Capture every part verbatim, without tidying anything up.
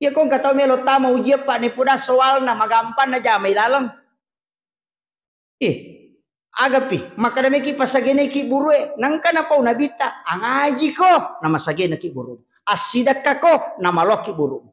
Iya ko engka tau melo tama ujian, Pak, ne puda soalna magampanna jama ilaleng. Ih, agapi, makkada meki pasageneki burue, nangka napau nabitta, angajiko, namasageneki guru. Assidakkako, namaloki guru.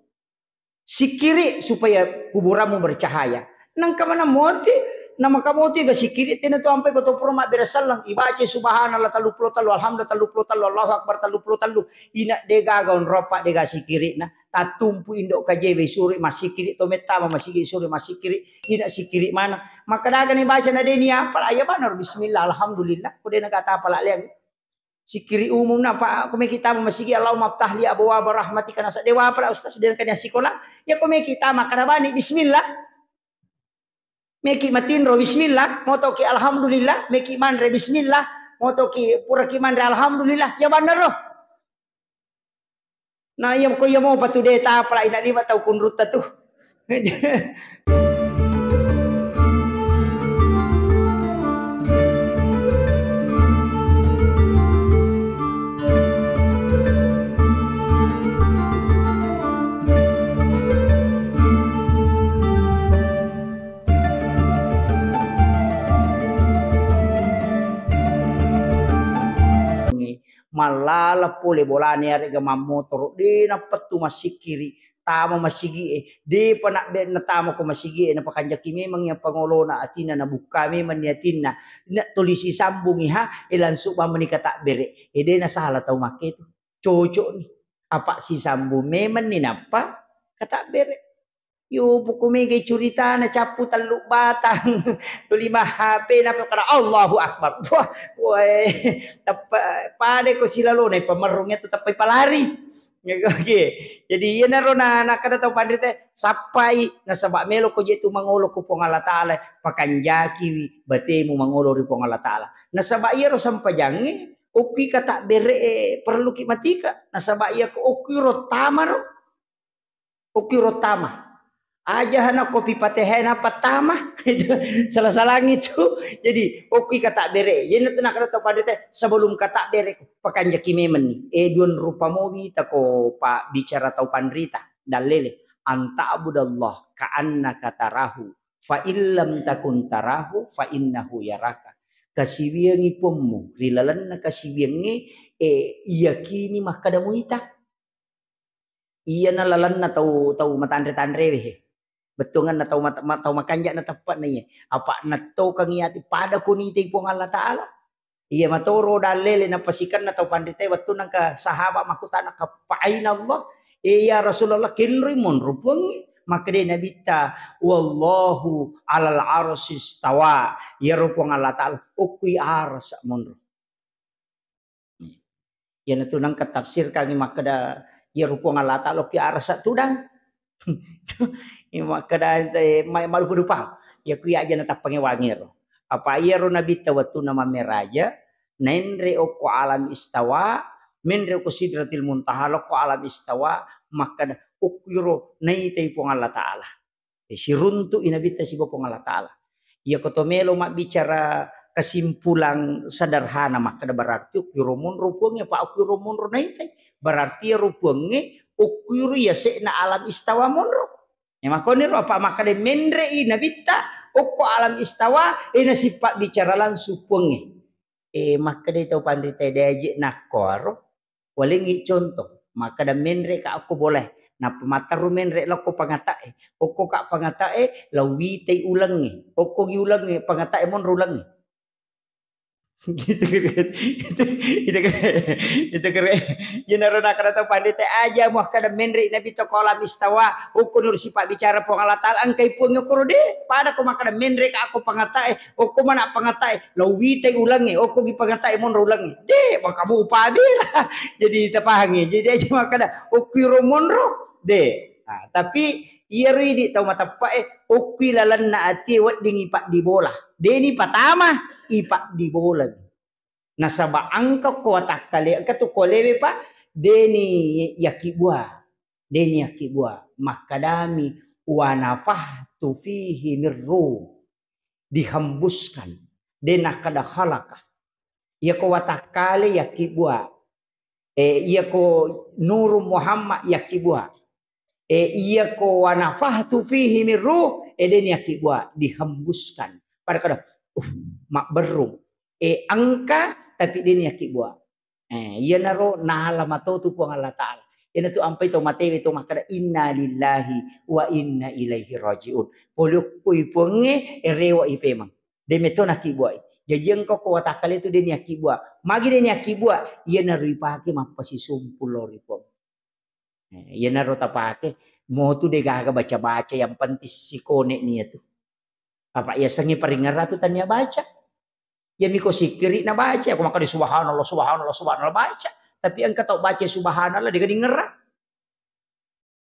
Sikkiri supaya kuburanmu bercahaya. Nangka mana moti, namaka moti ga sikkiri, tena tu ampai ko to pura mabbere selleng, ibaca subhanallah tellu puluh tellu, alhamdulillah tellu puluh tellu, Allahu akbar tellu puluh tellu. Ina de gaga onropa de ga sikkirina. Tattumpu indo kajewe suri massikkiri, to mettama masigi suri massikkiri, ina sikkiri mana. Makkadaga ni baca na deni apal, aya bana bismillah, alhamdulillah, ko dena kata apal leang. Sikkiri umum na, Pak, ko meki tama masigi, Allahumma ftahli abwaba rahmatika, nasa dewa apal ustaz, dena kania sikola. Ya ko meki tama kada bani bismillah. Meki matinro bismillah, motoki alhamdulillah, meki manre bismillah, motoki puraki manre alhamdulillah, ya bannaro. Na iya ko iya mopa tu de tapala ina lima tau kunrutta tu. Mallala pole bolana, iyarega mammotoro, de nappettu massikkiri, tama masigie, depa nabbe-, natama ko masigie, napakanjaki memang iya pangolona atina, nabukka memang ni atinna, na tuli sisambungi ha, e langsung bamani katabbere, e de nasala tau makke tu, cocok ni, apa sisambung memang ni nappa katabbere. Yo, poko megai curitana, cappu tellu batang, tuli ma H P, nappa kada Allahu Akbar. Wah, woi, teppa, pada ko silalona, pamerrung itu teppa palari. Oke. Jadi, iyanaro na, nakkada tau panrita, sappai, nasaba melo ko je tu mangolo ko Puang Allah Taala, pakanjakiwi batemu mangolo ri Puang Allah Taala. Nasaba iyaro sempajangnge, okki katabbere, perlu ki matika. Nasaba iya ko okki ro tamaro. Okki ro tama. Aja hana kopi Fatihah na patama. Itu salah-salah itu. Jadi, okki katabbere. Jadi, na tena kada tau panrita, sebelum katabbere, pakanjaki memang ni. Eh, duan rupa mobi tako pa bicara tau panrita. Dallele. Anta'budallah ka'annaka tarahu. Fa illam takun tarahu, fa innahu yaraka. Kasiwiangi pommu. Ri lalenna kasiwiangnge, eh, iyakini makkada muita. Iyana lalenna tau, tau matanre-tanrewe he. Bettuanganna tau mat-, ma-, tau makanja'na teppe'na iye. Apa nattokangi ati pada kunitai Puang Allah Taala. Iya matoro dallele napasikenna tau panritae wettunna engka sahabat makkutana, "Fa aina Allah?" "Eh, ya Rasulullah, kenroi monro Puangnge?" Makkeda Nabitta, "Wallahu alal arsy istawa." Iyaro Puang Allah Taala okkui arasa monro. Iyanatu nengka tafsirkangngi makkeda, iyaro Puang Allah Taala okki arasa tudang. Makkeda, eh, ma-, madupa-dupa. Iya kui aja natappangngi wangiro. Apa iyaro Nabitta wettunna mammeraja, naenre okko alam istawa, menre okko Sidratil Muntaha, lokko alam istawa, makkeda, okkiro naitai Puang Allah Taala. Eh, siruntu'i Nabitta sibawa Puang Allah Taala. Iyako to melo mabbicara kesimpulan sederhana, makkeda berarti okkiro monro Puangnge, apa okkiro monro naitai. Berarti iyaro Puangnge okkiro yase'na alam istawa monro. Ya, makkoniro apa makkeda menre'i Nabitta okko alam istawa, eh, nasipabbicara langsung Puangnge. Eh, makkedai tau panritae, "Daje nakkuaro, walengngi contoh, makkeda menre'ka okko bolae, nappa matteru menre lokko pangata'e, okkoka pangata'e, lauwitai ulengnge, okkogi ulengnge, pangata'e monro ulengnge." Gitu kan. Itu, itu kere, itu kere. Iyanaro nakkeda tau panritae, "Aja muakkeda menre'i Nabitta okko alam istawa, okko nuru sipabbicara Puang Allah Taala, engkai Puang okkoro de, pada ko makkeda menre'ka okko pangata'e, okko mana pangata'e, lauwitai ulengnge, okkogi pangata'e monro ulengnge." De, maka mupa bela. Jadi tapahangngi. Jadi aja makkeda, "Okkiro monro." De. Nah, tapi iyaro idi tau mateppa'e, okkui lalenna atie weddingngi paddibola. Deni patama, ipaddibolami. Nasaba engka ko watakkale, engka tu kolewe, Pak, deni yakkibua. Deni yakkibua. Makkedami, "Wa nafahtu fihi min ruh." Dihembuskan. De nakkeda khalaqa. Iyako watakkale yakkibua. Eh, iyako Nuru Muhammad yakkibua. E, iya ko wa nafakhtu fihi min ruh, e, de' ni akkibbua, dihembuskan. Pada kada, uh, mabberrung. E, engka, tapi de' ni akkibbua. E, iyanaro nala matotu Puang Allah Ta'ala. Iyanatu ampai to matewe to makkada, "Inna lillahi wa inna ilaihi raji'un." Pole okkoi Puangnge, e, rewa i pemeng. De' meto nakkibbuai. Jaji engka ko watakkale tu de' ni akkibbua. Magi de' ni akkibbua? Iyanaro ipake mappasisumpung lao ri Puang. Eh, iyanaro tapake. Motu de' gaga baca-baca, yang penting sikone' ni iyatu. Apa' yasengnge paringerrang tu tania baca. Iyami ko sikkiri' na baca, ko makkada subhanallah, subhanallah, subhanallah baca. Tapi engka tau baca subhanallah de' gaga dingerrang.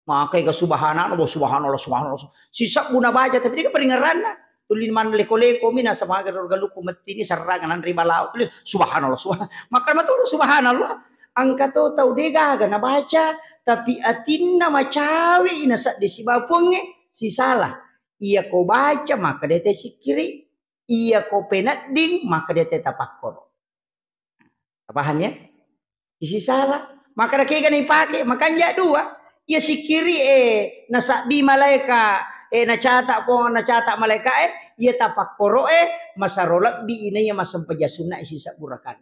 Makkeda subhanallah, subhanallah, subhanallah. Sisebbu nabaca, tapi de' gaga paringerranna. Tuli maneng leko-leko mi nasaba maga ro galukku mettini serrangan anre balao. Tuli subhanallah, subhanallah. Makkada maturu subhanallah. Engka to tau de' gaga nabaca, tapi atinna macawe' i nasedding sibawa Puangnge, sisala. Iya ko baca, makkada te sikkiri'. Iya ko penedding, makkada te tapakkoro. Paham ya? Isi salah. Makkada kega na ipake, makanja dua. Iya sikkiri e, nasabbi malaeka e, nacata Puang, nacata malaeka e, iya tapakkoro e, masero lebbi inaiya massempajang sunna e sisebbu rakaat.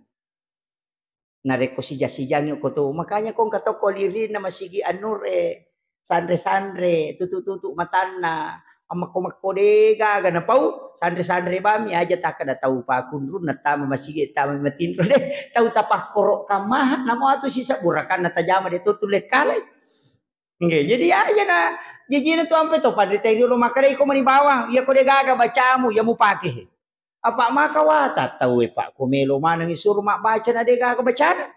Narekko sija-sijangi ko to, makanya ko engka to ko lirinna masigi An-Nur e, sanre-sanre, tutu-tutu matanna, ammekko-mekko de gaga napau, sanre-sanre bami aja takkada tau pakunrung nattama masigi, tama matinro de, tau tapakkoro kammaha, namo atu sisebbu rakaat natajama de tutu lekkalai. Nggih, jadi aja na jajina tu ampe to panrita riolo makkada iko mani bawang, iya ko de gaga bacamu, iya mupake. Apa maka wata tau e, Pak, ko melo maneng isuro mabbaca na de gaga bacana.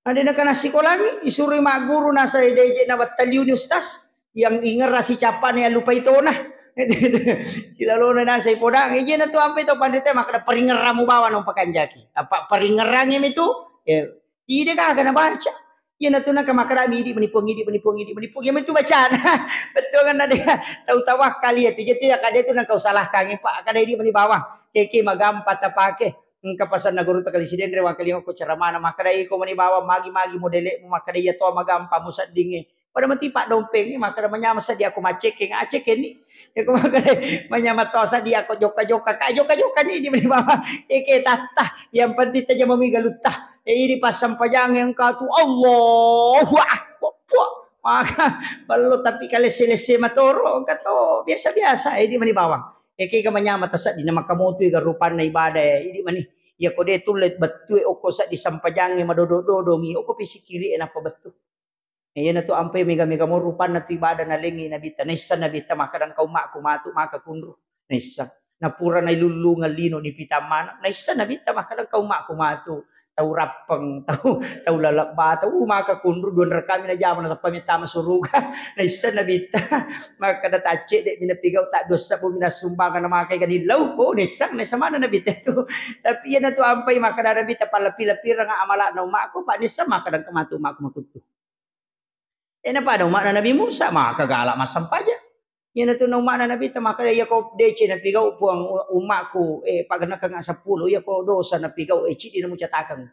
Na de nakana sikolangi, isuroi magguru nasai de je nawattaliuni ustaz, yang ingerra sicappana yang lupai tona. Silalona nasai podang, ijena tu ampe to panrita makkada paringerramu bawang no pakanjaki. Apa paringerrangi mi tu? Ya, ide gaga nabaca. Iyana tu nangka makkada mi idi mani Puang, idi mani Puang, idi mani Puang. Iya mi tu bacana. Bettuanna de tau tawakkal iya tu. Jadi ya kada tu nangka usalahkan, Pak, kada idi mani bawang. Keke magampa tapake. Engka pasanna guru ta kali sidenre wangkalinga ko ceramana makkada iko mani bawang magi-magi modele'mu makkada iya to magampa museddingnge. Pada mati paddompeng makkada manyama sedding ako maccekkeng, accekkeng ni. Iko makkada manyama to sedding ako jokka-jokka, ka jokka-jokka ni idi mani bawang. Eke tatta, yang penting tajama mi galutta. E idi passampajangnge engka tu Allahu Akbar. Maka ballo tapi kalesse-lesse matoro engka to biasa-biasa idi mani bawang. Eke ga manyama tasedding na makkamotoi ga rupanna ibadah e, idi mani. Iya ko de tulle bettue okko sedding sampajangnge madodo-dodongi, okko pi sikkiri e nappa bettu. Iyana tu ampe mega-mega mo rupanna tu ibadah nalengngi Nabitta. Naisseng Nabitta makkada engka ummakku matu maka kunru. Naisseng. Napura nailullungeng lino nipitang maneng. Naisseng Nabitta makkada engka ummakku matu. Tau rappeng, tau, tau lalebba, tau maka kunru dua rekami najama natappa mettama suruga. Naisseng Nabitta. Makkada taccedde mi napigau, taddossabbu mi nassumbangeng namakai ganillau. Oh, naisseng, naisseng maneng Nabitta tu. Tapi iyana tu ampai makkada Nabitta pallepi-lepireng amala'na ummakku, pa naisseng makkada engka matu ummakku makuttu. E, napada umma'na Nabi Musa, maka gala massempajang. Iyanatu na umma'na Nabitta, maka iyako deceng napigau Puang u-, umma'ku, e, paganakengnga seppulo, iyako dosa napigau, e, ciddi namucatakeng.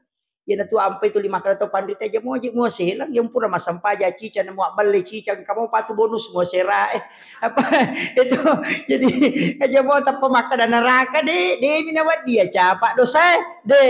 Iyanatu ampai tuli makkada to panrita, aja muaji muaselang, yang pura massempajang cicang, namuabballe cicang, kamu patu bonus muasera, e. Apa itu? Jadi aja mau tappa makkada neraka de, de mi nawedding capa dosa, e. De.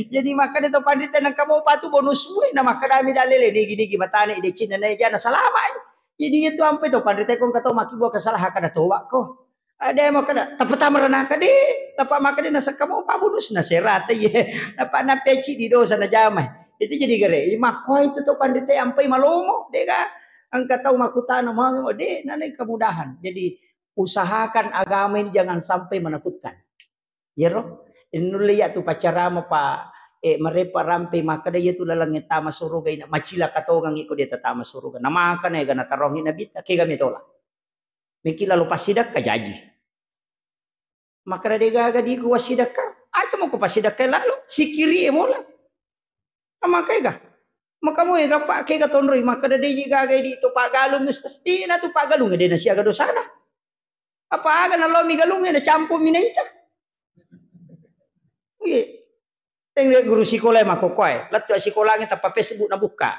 Jadi makkada to panrita nengka mau patu bonus we, na makkadami dalele nigi-nigi matane decenna na jana salama. Jadi itu ampe to panrita ko engka to makkibua kesalahan kada toba ko. Ada yang makkada tappa tama ranaka de, tappa makkada nasakka mau pa bonus na serata ye. Apa na peci di dosa na jama. Itu jadi gare. Makko itu to panrita ampai malomo dega engka tau makkutana mau de nanai kemudahan. Jadi usahakan agama ini jangan sampai menakutkan. Iyaro, nulle iya tu paccarama pa, e, marepa rampe makkada iya tu lalengnge tama suruga ina macilaka tongang iko de tatama suruga. Namakana ega natarongi Nabitta, kega metola. Meki lalo passidakka jaji. Makkada de gaga diku wassidakka. Aja moko passidakka lalo, sikkiri e mola. Maka ega. Maka mo ega pa kega tonroi makkada de gaga di to pagalung mustastina tu pagalung de nasiaga dosana. Apa aga nalao mi galungnge, nacampur mi naita. Iya. Teng guru sikola makkokkoe, lettu sikolangnge tappa Facebook nabukka.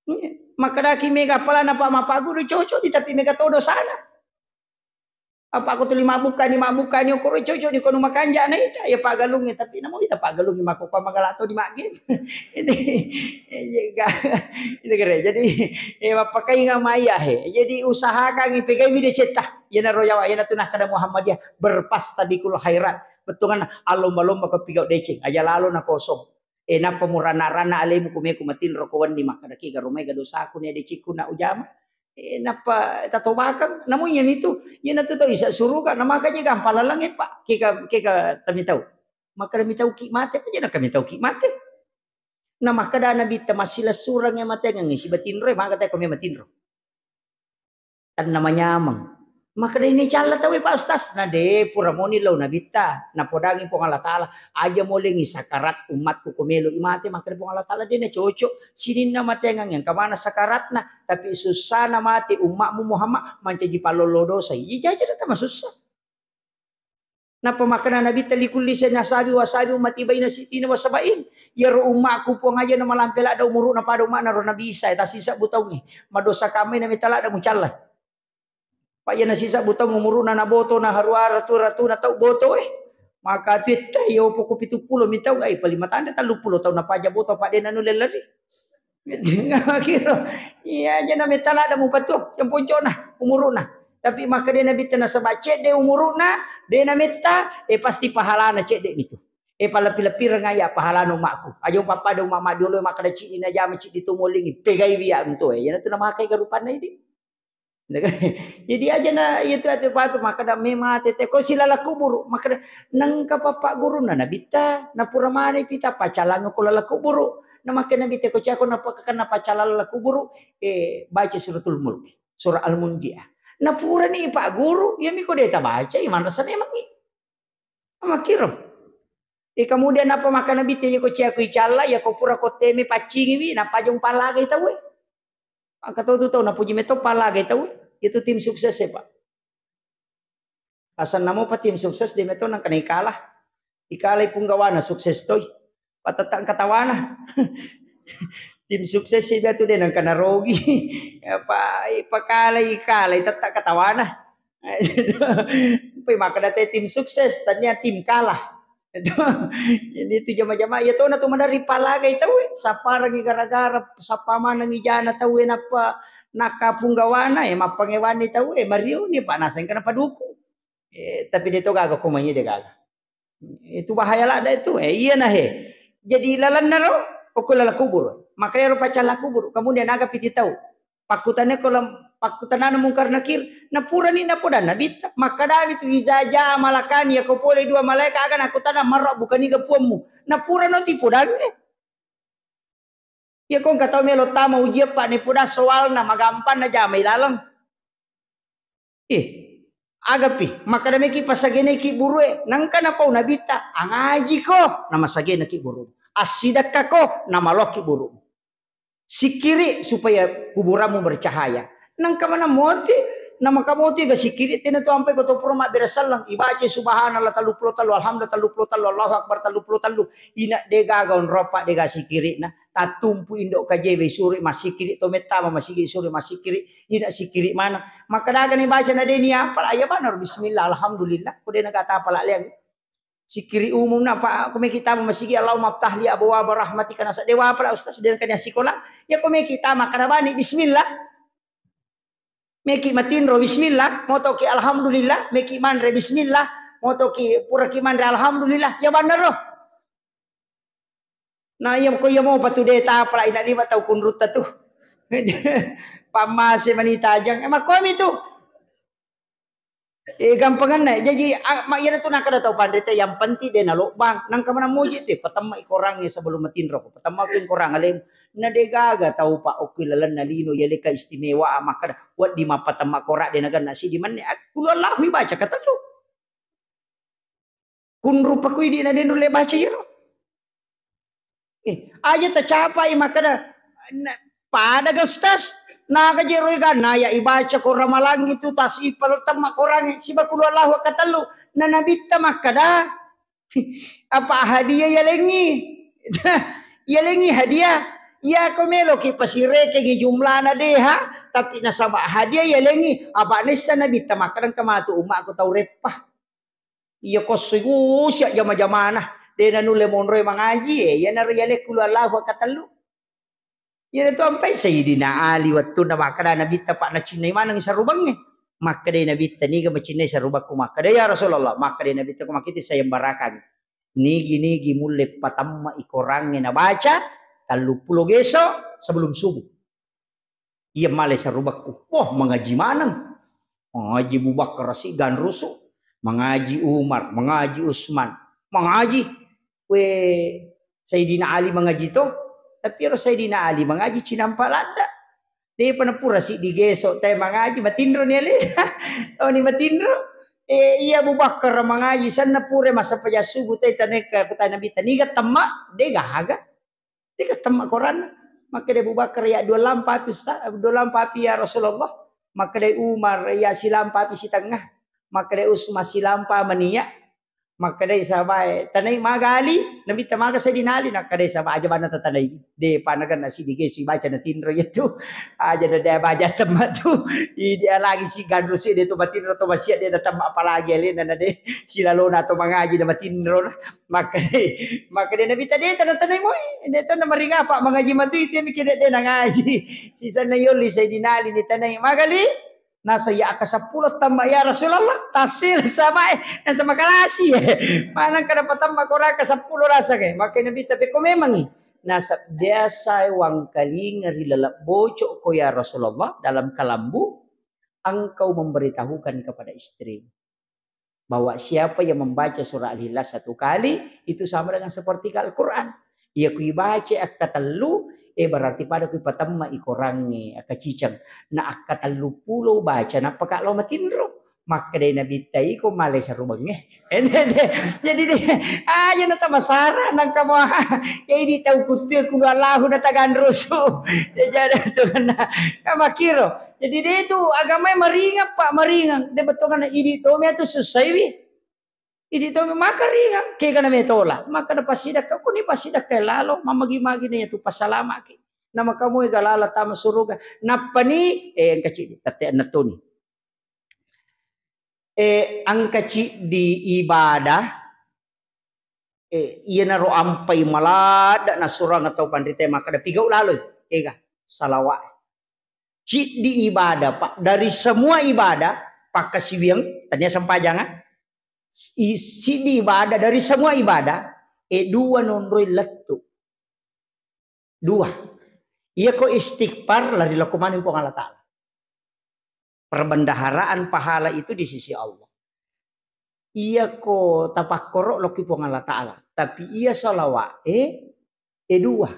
Iya. Makkedaki mega apalana pa mapagguru cocok di, tapi mega todo sana. Apa ko tuli mabbukkani, mabbukkani, okoro cocok ni kono makanja na ita, ya paggalungnge, tapi namo ita paggalungnge mako pa magala to di magge. Jadi, iya ga, itu kere. Jadi, eh, mappakainga maiya he. Jadi, usahakan pegai video cetta. Iyana ro Jawa, iyana tu nakkeda Muhammadiyah, berpastabikul khairat. Bettuanna, allomba-lomba ko pigau deceng, aja lalo na kosong. Eh, nappa murana-rana alemu kumeko matinro ko wenni makkeda, "Kega romai ga dosaku ni adecikku na ujama?" Eh, nappa tatobakang, namu iya mitu, iya natu tau isa suruga, na makanya gampang laleng, eh, Pak. Kega, kega tami tau. Makkeda mi tau ki mate, apa jana kami tau ki mate? Na makkeda Nabitta, "Massilessureng e matengeng sibatinro e, maka teko me matinro." Tenna manyameng. Makkeda ini calla tau e, Pak Ustaz. Na de, pura moni lao Nabitta, napodangi Puang Allah Taala, "Aja molengi sakarat ummatku ko melo i mate," makkeda Puang Allah Taala, "De na cocok. Sininna matengeng yang kamana sakaratna, tapi sussana mate ummakmu Muhammad mancaji pallolo dosa." Iya jaja datang masussa. Nappa makkeda Nabitta, "Likulli sanasabi wasabi ummati baina sittina wa sabain." Iyaro ummakku Puang aja na malampe ladda umuru'na pada umma'na ro Nabi Isa, tasisebbu taungnge. Madosa kamai na metta ladda mucalla. Pak, iya nasisebbu taung umuru'na naboto na haruara tu ratu na tau boto, eh. Maka tuitta, iya opo ko pitu pulo mi taung, ai, paling matanda tellu pulo taung napaja boto, Pak, de nanulle lari. Kiro. Iya, aja na metta ladda mupatu, yang poncona, umuru'na. Tapi makkeda Nabitta nasaba cedde umuru'na, de na metta, eh, pasti pahalana cedde mitu. Eh, palepi-lepireng aya pahalana ummakku. Aja umpappada umma maddiolo makkeda ceddi najama ceddi tu molingi, pegai wiya untu, eh. Iya natu namakai garupanna idi. Jadi aja na iya tu atu patu makkeda memang tete ko silala kuburu, makkeda nengka papa gurunna Nabitta, napura mane pita pacalang ko lala kuburu. Na makkeda Nabitta ko cako napakakana pacalang lala kuburu, eh, baca suratul Mulk, surah Al-Munjiah. Napurani Pak Guru, iya miko de tabaca, iman rasa memang i. Makkiro. Eh, kemudian apa makkeda Nabitta, iya ko cako icalla, iya ko pura ko teme paccingiwi, napajung pallagai tau e. Engka tau tu tau napuji metto pallagai tau e. Itu tim sukses e, Pak. Asanna mopa tim sukses de metto nangka naikalah. Ikalai punggawana sukses toi. Patetta engka tawana. Tim sukses e biatu de nangka narogi. Apa ipakalai, ikalai tetta engka tawana. Pai makkeda te tim sukses, tania tim kalah. Itu, jadi itu jama-jama, iya tona tu maderri palagai tau e, sapparengngi gara-gara, sappa manengngi jana tau e, nappa nakkapunggawana e, mappangewanni tau e, mariuni, Pak, naseng kenapa duku. Eh, tapi de to gaga ko mai de gaga. Itu bahaya ladda itu. Eh, iya nah, he. Jadi lalenna ro, okko lala kubur. Makanya ro pacalla kubur. Kemudian aga piti tau. Pakkutane ko lam-, pakkutanana Mungkar Nakir, napurani napoda Nabitta, makkadami tu, "Iza jaa malakani," yako pole dua malaika aga nakkutana, "Man rabbuka, niga puammu?" Napurano tipodangi, eh. Yako engka tau melo tama ujian, Pak, nipoda soalna, magampanna jamai laleng. Eh, agapi, makkada meki pasageneki burue, nangka napau Nabitta, "Angajiko, namasagenaki buru. Assidakkako, namalokki buru." Sikkiri supaya kuburanmu bercahaya. Nangka mana moti, namaka moti ga sikkiri, tena tu ampai ko to pura mabbere selleng, ibaca subhanallah tellu pulo tellu, alhamdulillah tellu pulo tellu, Allahu akbar tellu pulo tellu, ina de gaga onropa de ga sikkirina, tattumpu indo kajewe suri massikkiri, to mettama masigi suri massikkiri, ina sikkiri mana. Maka daga ni baca na de ni apa, aya mana bismillah, alhamdulillah, ko de na gata apa la leang. Sikkiri umumna, Pak, ko meki tama masigi, "Allahumma aftah li abwaba rahmatika," nasa dewa apa la ustaz, de kania sikola. Ya ko meki tama kada bani bismillah. Meki matinro bismillah, motoki alhamdulillah, meki manre bismillah, motoki puraki manre alhamdulillah. Ya banaro. Nah, iya ko iya mopa tu de tapala ina lima tau kunrutta tu. Pammase mani tajang. Emang komi tu. Eh, gampanganna. Jadi, ah, ma-, iyana tu nakkada tau panrita, yang penting de nalobbang. Nangka mana muji tu, patemma i korangnge sebelum matinro. Patemma ki korang alem. Na de gaga tau pa okki lalenna lino, ya leka istimewa, ah, makkada, "Waddi mappatemma korang de naganna sidi manne." Ah, kulu Allahu ibaca katellu. Kunrupa ku idi na de nulle baca iro. Eh, aja tacapai makkada, na-, pada ga ustaz, naga jero iganna ya ibaca ko ramalang itu tas ipal temma korangnge, siba kulu Allahu katellu, na nabitta makkada, apa hadiah yalengi? Yalengi hadiah. Iya ko meloki pasirekengi jumlana deha, tapi nasaba hadiah yalengi, apa nessa Nabitta makkeda engka matu ummaku tau reppa. Iya ko sigusia jama-jamana, de nanulle monroi mangaji, eh, iyanaro yalekku lu Allahu katellu. Iyana tu ampai Sayyidina Ali wettunna makkeda Nabitta, pa nacinnai maneng sarubangnge. Makkedai Nabitta, "Niga macinnai sarubakku?" Makkeda, "Ya Rasulullah," makkedai Nabitta, "ko makkitu sayembarakang. Nigi-nigi mulle patamma i Korangnge nabaca telluppulo geso sebelum subuh. Iya male sarubakku." Wah, mangaji maneng. Mangaji Abu Bakar si ganrusu, mangaji Umar, mangaji Usman, mangaji. We, Sayyidina Ali mangaji to, tapi ero Sayyidina Ali mangaji cinampa ladda. Depa napura siddi geso te mangaji, matinro ni alena. Oni matinro. Eh, iya Abu Bakar mangaji, sanna pura massappa subuh te taneka kutana Nabitta, "Niga temma?" De gaga. Tiga temma Koranna. Makkedai Abu Bakar, "Ya dua lampa api, Ustaz, dua lampa api ya Rasulullah." Makkedai Umar, "Ya silampa api sitengah." Makkedai Usman, "Silampa mania." Makkedai sahabae, "Tanai maga Ali?" Nabitta, "Maga Sayyidina Ali?" Nakkedai sahabae, "Aja banna tatanai. De pa nagenna siddi gesu ibaca natinro yatu. Aja na de baja temma tu. Idi lagi si ganrusu de tu matinro to masia de na temma apalagi alena na de silalona to mangaji na matinro." Makkedai, makkedai Nabitta, "De tana-tanai moi, de tana maringa apa mangaji matu itu mikir de, de nangaji." Sisanna yolli Sayyidina Ali ni tanai, "Magali?" Nasa ya aka seppulo tamba ya Rasulullah, tasil sama eh, nasa makalasi eh. Manang kada patamba koraka seppulo rasa ke. Makkedai Nabitta, "Pekko memangi?" Nasa biasa wangkalinga ri laleng bocok ko ya Rasulullah dalam kalambu, engkau memberitahukan kepada istrimu bahwa siapa yang membaca surah Al-Ikhlas satu kali, itu sama dengan sepertiga Al-Quran. Iya ku ibaca akka tellu, eh, berarti pada ku ipatemma i Korangnge, akka ciceng. Na akka tellu pulo baca, nappa ka lao matinro. Makkedai Nabitta, "Iko malai sarubangnge." Jadi de, aja na tamasara nangka mo. Ya ini tau kuttu ya kulu Allahu na taganrusu. Ya jadi tu kena. Makiro. Jadi de tu agamae maringang, Pak, maringang. De betongana idi tomi atu susaiwi. Idi tomi maka ringang, kegana metola. Maka na pasidakka, kuni pasidakka lalo, mamagi-magi na tu pasalamaki. Nama kamu galala tama suruga. Nappani, eh, engka cidi, tette natuni. Eh, engka cidi ibadah, eh, iyanaro ampai maladda nasurang atau panrita makkada pigau laloi, ega, salawat. Ciddi ibadah, Pak. Dari semua ibadah, pakkasiwiang, tania sempajang, ah. I-, siddi ibadah, dari semua ibadah, eh, dua nonroi lettu. Dua. Iya ko istighfar, lari lako maneng Puang Allah Ta'ala. Perbendaharaan pahala itu di sisi Allah. Iya ko tapakkoro lokki Puang Allah Ta'ala. Tapi iya salawat, eh, eh, dua.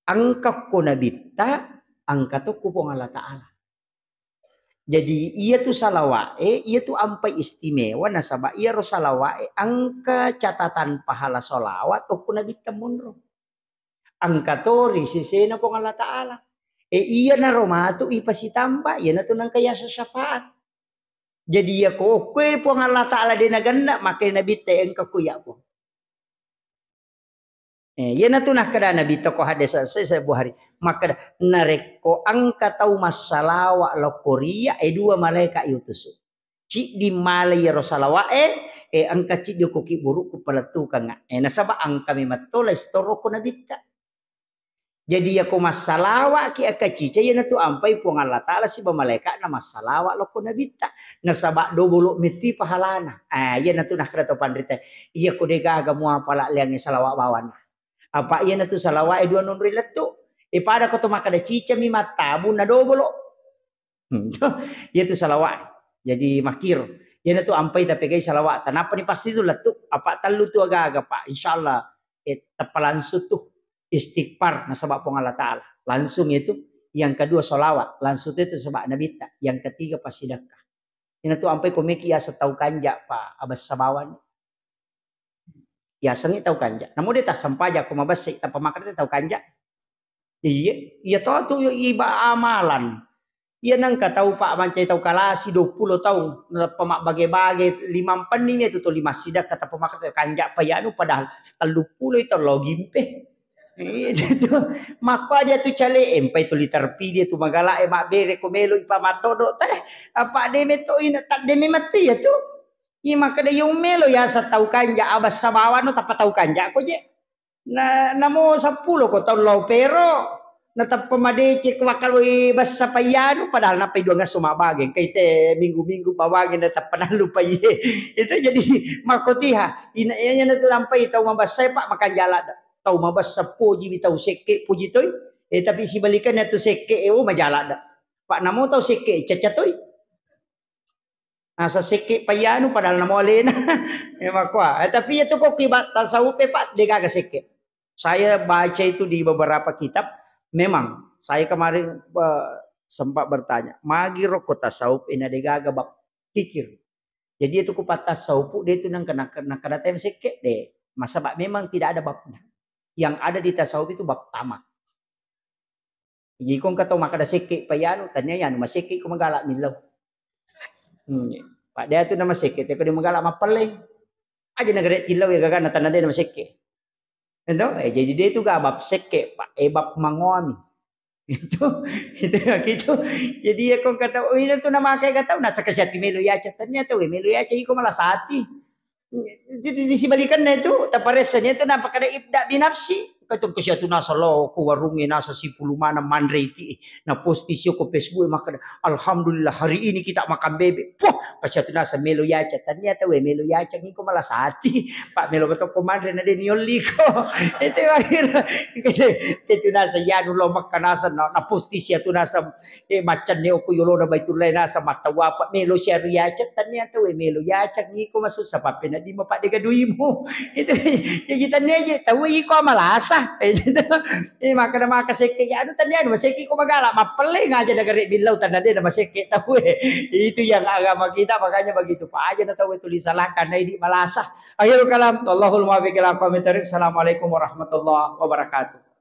Engka ko Nabitta, engka to ko Puang Allah Ta'ala. Jadi, iya tu salawat, eh, iya tu ampai istimewa, nasaba iya ro salawat, eh, engka catatan pahala salawat, to ko Nabitta monro. Engka to ri sesena Puang Allah Ta'ala. Eh, iya naro matu ipasitamba, iya natu nengka yasa syafaat. Jadi, iya ko, ko Puang Allah Ta'ala de nagenna, maka Nabitta engka ko iya, Puang. Eh, iyanatu nakkeda Nabi, toko hadis sahih Bukhari. Makkeda, narekko engka tau massalawa lokko riya, eh, dua malaeka iutusu. Ciddi malai iyaro salawa'e, eh, engka ciddi ko kibburu'ku palettukengnga. Eh, nasaba engka memetto laistoroko Nabitta. Jadi, iyako massalawa'ki engka cica, iyanatu ampai Puang Allah Ta'ala siba malaeka'na massalawa lokko Nabitta. Nasaba dobolo metti pahalana. Ah, iyanatu nakkeda to panrita, iyako degaga muapala leangnge salawa bawanna. Apa iyanatu salawa'e dua nonroi lettu. E, pada ko to makkeda cicami mattabung na dobolo. Hmm, iyatu salawa'e. Jadi makkiro. Iyanatu ampai tapegai salawa'ta. Nappani pasti tu lettu. Apa tellu tu aga-aga, Pak. Insyaallah, eh, teppa langsung tu istighfar nasaba Puang Allah Ta'ala. Langsung itu. Yang kedua salawat. Langsung itu sebab Nabitta. Yang ketiga passidekka. Iyanatu ampai komeki asa tau kanja, Pak. Abessa bawang. Yasengngi tau kanja. Namo de tassempajang ko mabessai, tappa makkeda tau kanja. Iya, iya to tu iba amalan. Iya nengka tau pa mancai tau kalasi dua puluh taung, nappa mabbage-bage limampenni tu toli massidekka tappa makkeda kanja pa iyanu padahal telluppulo itu lo gimpe. Itu tu, makko dia tu cale, empai tu liter pi dia tu magala e mabbere ko melo ipa matodo teh. Apa de meto ina tak de memetti ya tu. Iya makkeda iya ummelo yaseng tau kanja, abessa bawang no tappa tau kanja ko je. Na, namo seppulo ko tau lao pero, natappa madeceng ko makkaloi bessa payyanu, padahal nappai dua ngesso mabage, engkai te minggu-minggu bawang natappa nallupai. Itu jadi makkotiha, ina iya na tu nampai tau mabessa e, Pak, makanja ladde. Tau mabessa poji wi tau sekke poji toi. Eh, tapi sibalikanna tu sekke e, oh, maja ladde. Pak, namo tau sekke caca toi. Nasa sekke payyanu padahal namo alena. Eh, makua. Eh, tapi itu kok kiba tasawuf e, Pak, de gaga sekke. Saya baca itu di beberapa kitab, memang saya kemarin, eh, sempat bertanya, magi rokko tasawuf ina de gaga bab kikir. Jadi itu ku pattasawuf de itu nang kena, kena, kena tem sekke de. Masa, Pak, memang tidak ada babnya. Yang ada di tasawuf itu bab tamak. Jadi ko engka tau makkeda sekke payyanu, tania yanu masekke ko magala millau. Hmm. Pak, de tu nama sekke, te ko de magala mappelleng. Aja nagare tillau ya gagana tanah de nama sekke. Ento, eh, jadi de tu ga bab sekke, Pak, eh, bab mangoami. Itu, itu ya gitu. Jadi ya ko engka tau, oh, ina tu nama kai ga tau, nasa kasiati melo yaca, tania tau, eh, melo yaca iko malah sati. Jadi disibalikanna itu, taparessani itu napakkeda ibda binafsi. Katong kasiatu nasa lao ko warungnge nasa sipulu maneng manre iti. Na posti sio ko Facebook e makkeda, "Alhamdulillah hari ini kita makan bebek." Poh, kasiatu nasa melo yaca. Tania tau e melo yaca ngiko malah sati. Pak melo batokko manre na de niolliko. Itu akhir. Itu nasa yanu lo makka nasa na, na posti siatu nasa Eh, maccanne okko yolona Baitullah nasa mattawapa melo siaru yaceng, tania tau e melo yaceng iko masussa pappenedding mapadde gaduimu. Itu, jadi tania je tau iko amalasa. Eh, gitu. Eh, makkeda maka sekke ya, anu tania anu masekke ko magala, mappelleng aja nagare billau tanah de na masekke tau e. Itu yang agama kita, makanya begitu. Pak aja na tau e tuli salahkan, na idi malasa. Akhirul kalam, Allahul muwaffiq ila aqwamit thariq. Assalamualaikum warahmatullahi wabarakatuh.